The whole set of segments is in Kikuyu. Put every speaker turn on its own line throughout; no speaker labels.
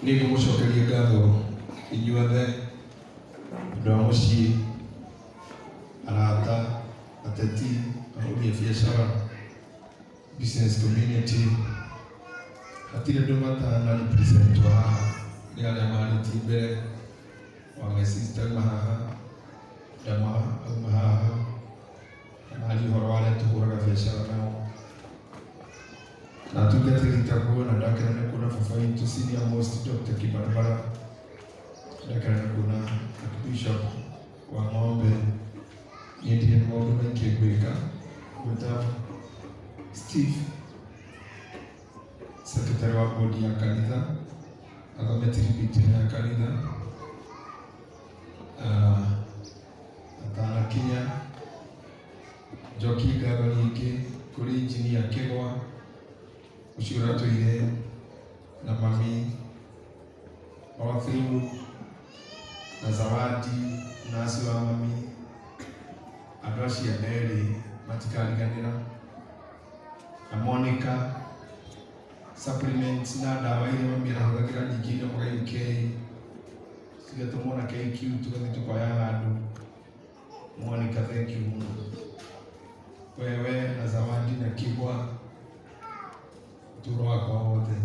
Nĩ ngũmũcokeria ngatho inyuothe, andũ a mũciĩ, arata, ateti, ahũri a biacara, business community. Hatirĩ andũ matana represent haha nĩ arĩa marĩtie mbere wa my sister auma haha, Dama auma haha, na maria ũhoro wa arĩa tũhũraga biacara nao na atungatĩri taguo. Na ndakena nĩ kuona baba witũ, senior most Dr. Kibarabara. Ndakena nĩ kuona Archbishop wa Ng'ombe. Niĩ ndirĩ na maũndũ maingĩ ngwĩka. Gwĩta Steve, secretary wa board ya kanitha, athome tribute ĩno ya kanitha. Atanakinya, njokie ngatho nyingĩ kũrĩ engineer Kĩgwa, ũcio ũratũire na mami all through, na Zawadi na acio a mami. Andũ acio erĩ matikariganĩra, na Monica, supplements na ndawa iria mami arahũthagĩra nyingĩ iria UK cigatũmwo na KQ, tũgathiĩ tũkoya handũ. Monica, thank you mũno, wewe na Zawadi na Kigwa. Ũtũũro wakwa wothe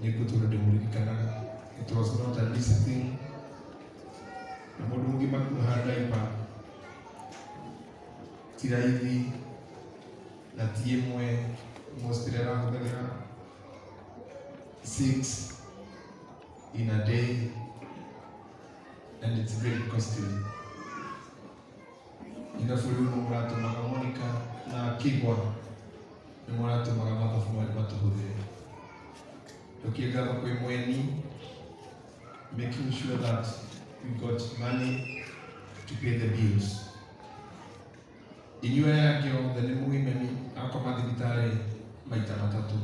nĩ ngũtũra ndĩmũririkanaga. It was not an easy thing, na mũndũ mũgima kuoha diaper ti raithi, na ti ĩmwe, mostly arahũthagĩra six in a day, and it's very costly. Ithabu rĩu nĩ mũratũmaga, Monica na Kigwa, nĩ mũratũmaga mathabu marĩ matũhũthĩre. Njokie ngatho kwĩ Mweni, making sure that we got money to pay the bills. Inyuĩ arĩa angĩ othe nĩ mũgimeni akoma thibitarĩ maita matatũ,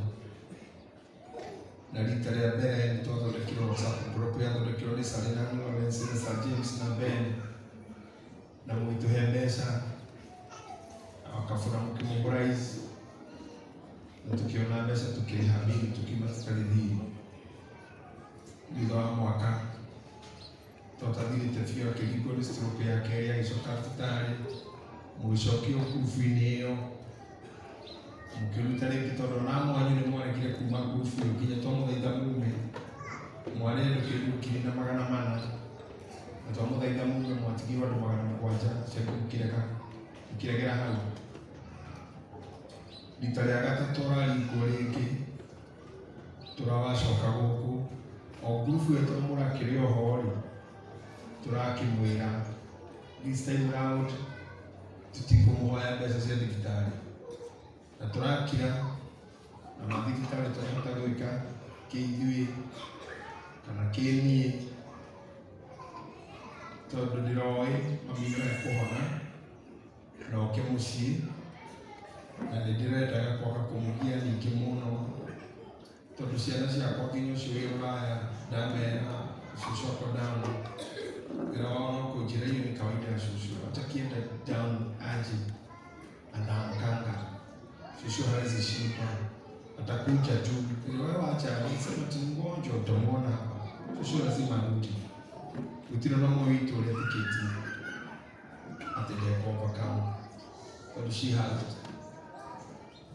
na rita rĩa mbere nĩ twathondekirwo WhatsApp group yathondekirwo nĩ Sarina, Lawrence na Sir James na Ben, na mũgĩtũhe mbeca wakabura, mũkĩmobilize na tũkĩona mbeca, tũkĩrĩha bill, tũkiuma tũtarĩ thirĩ. Thutha wa mwaka twatathirĩte biũ, akĩringwo nĩ stroke ya kerĩ, agĩcoka thibitarĩ, mũgĩcokio ngurubu-inĩ ĩyo, mũkĩruta rĩngĩ, tondũ ona amwe anyu nĩ mwaregire kuma ngurubu ĩyo nginya twamũthaitha mume. Mwarĩ andũ kĩndũ 1400, na twamũthaitha mume, mwatigirwo andũ 700. Cio mũkĩrega, mũkĩregera hau. Rita rĩa gatatũ ũraringwo rĩngĩ, tũrawacoka gũkũ o ngurubu ĩyo, tondũ mũrakĩrĩ oho rĩ, tũrakĩmwĩra this time round tũtikũmũhoya mbeca cia thibitarĩ, na tũrakira na mathibitarĩ tũrahota gwĩka kĩithuĩ kana kĩniĩ, tondũ ndĩroĩ mami no ekũhona na oke mũciĩ, na nĩ ndĩrendaga kwaga kũmũgia ningĩ mũno, tondũ ciana ciakwa nginya ũcio wĩ rũraya ndamera cũcũ ako down, wĩra wao no kũnjĩra, "Hiyo ni kawaida ya shushu, atakienda down aje anaamkanga, shushu hawezi shiba, atakuja tu." Wewe wacha, nisema ti mgonjwa, utamuona hapa, shushu lazima arudi. Gũtirĩ na ũmwe witũ ũrĩa ĩtĩkĩtie atĩ ndeka overcome, tondũ she has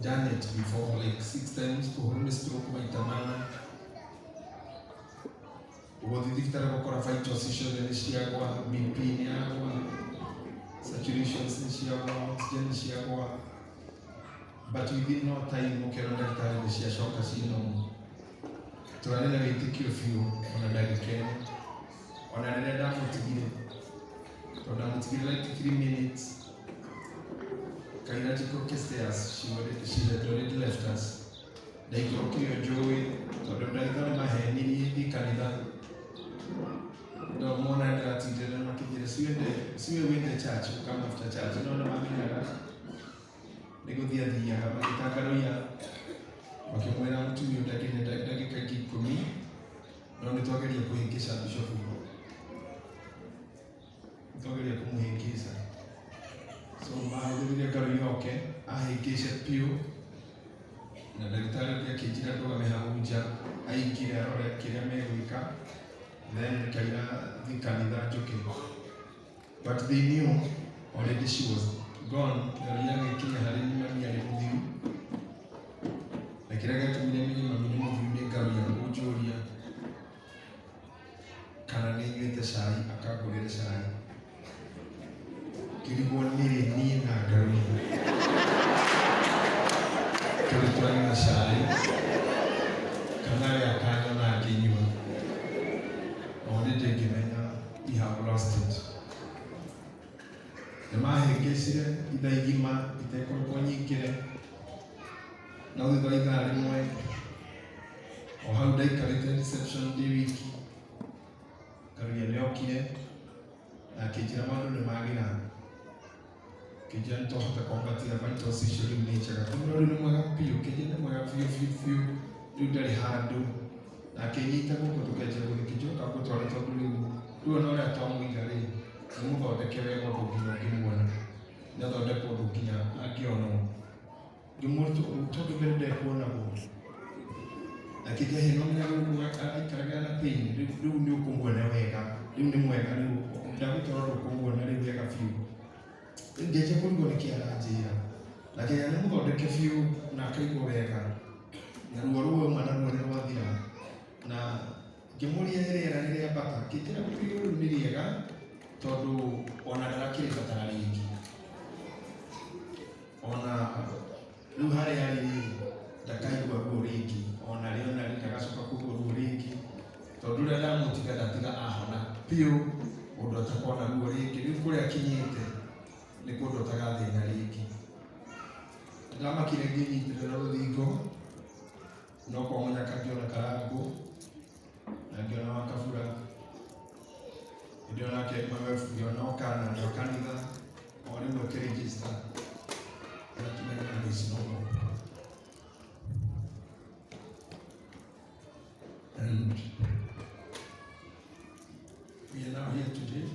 done it before like six times, kũhũrwo nĩ stroke maita mana, gũthiĩ thibitarĩ gũkora vitals ciothe nĩ ciagwa, BP nĩ yagwa, saturations nĩ ciagwa, oxygen nĩ ciagwa, but within no time ũkĩona ndagĩtarĩ nĩ ciacoka ci normal. Tũrarĩ na wĩtĩkio biũ ona ndagĩka ĩno, ona rĩrĩa ndamũtigire, tondũ ndamũtigire like 3 minutes kaira njikũrũke stairs, she had already left us. Ndaikũrũkire o njũĩ, tondũ ndagĩtarĩ mahenirie thiĩ kanitha, no mona ndĩratindĩra makĩnjĩra, "Siwende, siwe wende church, come after church." No nĩ mamenyaga nĩ gũthiĩ athiaga, magĩtangaroia makĩmwĩra mũtumia ũyũ ndakinya ndagĩka ingĩ 10, no nĩ twageria kũhĩngĩca bishop, nĩ twageria kũmũhĩngĩca. So mahũthĩrire ngaro yoke ahĩngĩce biũ, na ndagĩtarĩ ũngĩ akĩnjĩra ndũgame hau nja. Aingire arore kĩrĩa megwĩka, then kaira thi kanitha njũke, but they knew already she was gone. Ngaruia agĩkinya harĩ ni mami arĩ mũthiu, na kĩrĩa gĩatũmire menye mami nĩ mũthiu nĩ Ngaruia kũnjũria kana nĩ nyuĩte cai, akangũrĩre cai. Ngĩrigwo nĩrĩ niĩ na Ngaruia tũrĩ tũranyua cai, kana we akanyona ngĩnyua. Already ngĩmenya we have lost it. Nĩ mahĩngĩcire ithaa igima itekũrekwo nyingĩre, no thutha wa ithaa rĩmwe, o hau ndaikarĩte reception ndĩ wiki, Karuia nĩ okire na akĩnjĩra maũndũ nĩ magĩra, kĩnjĩra nĩ twahota kwambatia vitals icio, rĩu nĩ njega. Kĩmwĩra rĩu nĩ mwega biũ, kĩnjĩra nĩ mwega biũ biũ biũ, rĩu ndarĩ handũ, na akĩnyita guoko tũkĩanjia gũthiĩ. Kĩnjĩra ũka ngũtware, tondũ rĩu ona ũrĩa twamũiga rĩ, nĩ mũthondeke wega ũndũ nginya ũngĩmuona, nĩ athondekwo ũndũ nginya angĩonwo. Ngĩmwĩra tondũ mbere ndekuonagwo. Akĩnjĩra no menya gũkũ aikaragĩra na pain, rĩu nĩ ũkũmuona wega, rĩu nĩ mwega, rĩu ndagũtwara ũndũ ũkũmuona rĩu wega biũ. Rĩu ngĩanjia kũrigwo nĩkĩ aranjĩra, na kĩnya nĩ mũthondeke biũ na akaigua wega, na ruo rũu auma naruo nĩ rwathira. Na ngĩmũria rĩera nĩ rĩambata, akĩnjĩra gũtirĩ, rĩu nĩ rĩega tondũ ona ndarakĩrĩbatara rĩngĩ, ona rĩu harĩa arĩ rĩ, ndakaigua ruo rĩngĩ, ona rĩ ona rĩ ndagacoka kũigua ruo rĩngĩ, tondũ ũrĩa ndamũtiga ndatiga ahona biũ ũndũ atakona ruo rĩngĩ. Rĩu kũrĩa akinyĩte nĩ kũndũ atagathĩna rĩngĩ. Ndamakire ngĩnyitĩrĩra rũthingo, no kwa mũnyaka ngĩona Karangũ na ngĩona Wakabura, hĩndĩ ĩyo nake ngĩona Okana na kanitha o rĩmwe kĩregister na kĩmenya is no more. And we are now here today.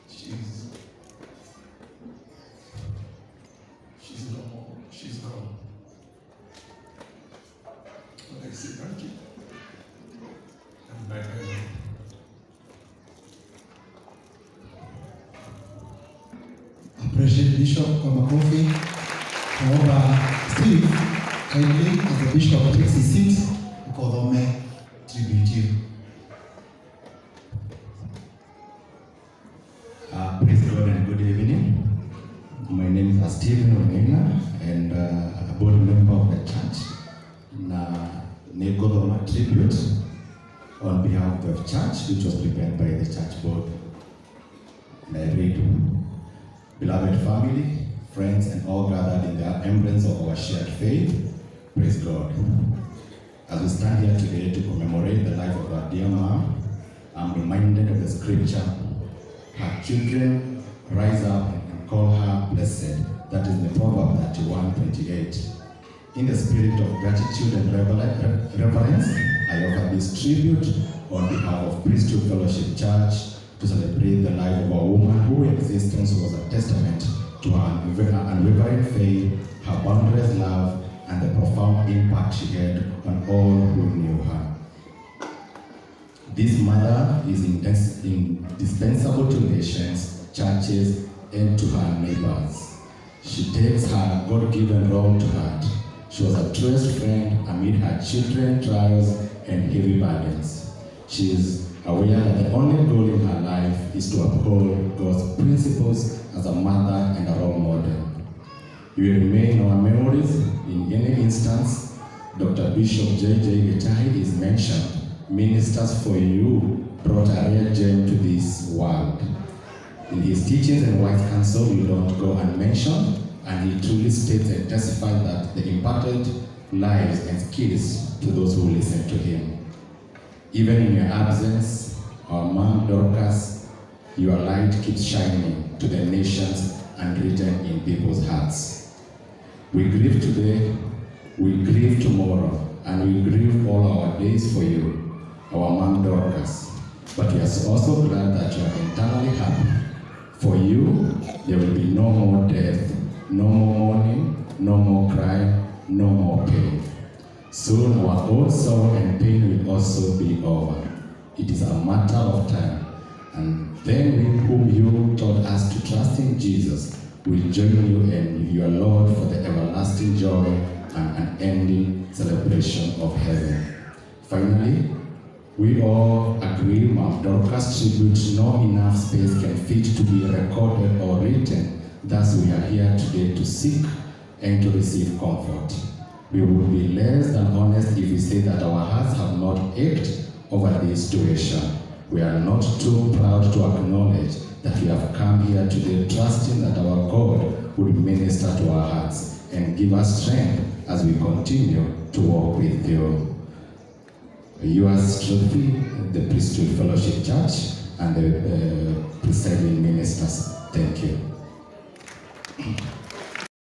She's no more. She's gone. But I say thank you. And bye bye.
Appreciate Bishop kwa makofi. Naomba Steve, kindly, as the Bishop takes his seat, ukathome tribute hiyo.
Praise God and good evening. My name is Stephen Onena and a board member of the church. Na nĩngũthoma tribute on behalf of the church, which was prepared by the church board. And I read, "Beloved family, friends, and all gathered in the embrace of our shared faith, praise God. As we stand here today to commemorate the life of our dear mom, I'm reminded of the scripture, 'Her children rise up and call her blessed.' That is the Proverb 31:28. In the spirit of gratitude and reverence, I offer this tribute on behalf of Priesthood Fellowship Church to celebrate the life of a woman whose existence was a testament to her unwavering faith, her boundless love, and the profound impact she had on all who knew her. This mother is indispensable to nations, churches, and to her neighbors. She takes her God-given role to heart. She was a true friend amid her children's trials and heavy burdens. She is aware that the only goal in her life is to uphold God's principles as a mother and a role model. You will remain in our memories. In any instance Dr. Bishop J.J. Gitahi is mentioned. Ministers for you brought a rare gem to this world. In his teachings and wise counsel, you don't go unmentioned, and he truly states and testifies that they imparted lives and skills to those who listen to him. Even in your absence, our mom Dorcas, your light keeps shining to the nations and written in people's hearts. We grieve today, we grieve tomorrow, and we grieve all our days for you, our mom Dorcas. But we are also glad that you are eternally happy. For you, there will be no more death, no more mourning, no more cry, No more pain. Soon our own sorrow and pain will also be over. It is a matter of time. And then we whom you taught us to trust in Jesus will join you and your Lord for the everlasting joy and unending celebration of heaven. Finally, we all agree Mount Dorcas tribute no enough space can fit to be recorded or written. Thus we are here today to seek and to receive comfort. We would be less than honest if we say that our hearts have not ached over this situation. We are not too proud to acknowledge that we have come here today trusting that our God would minister to our hearts and give us strength as we continue to walk with you. Yours truly, the Priesthood Fellowship Church and the presiding ministers. Thank you.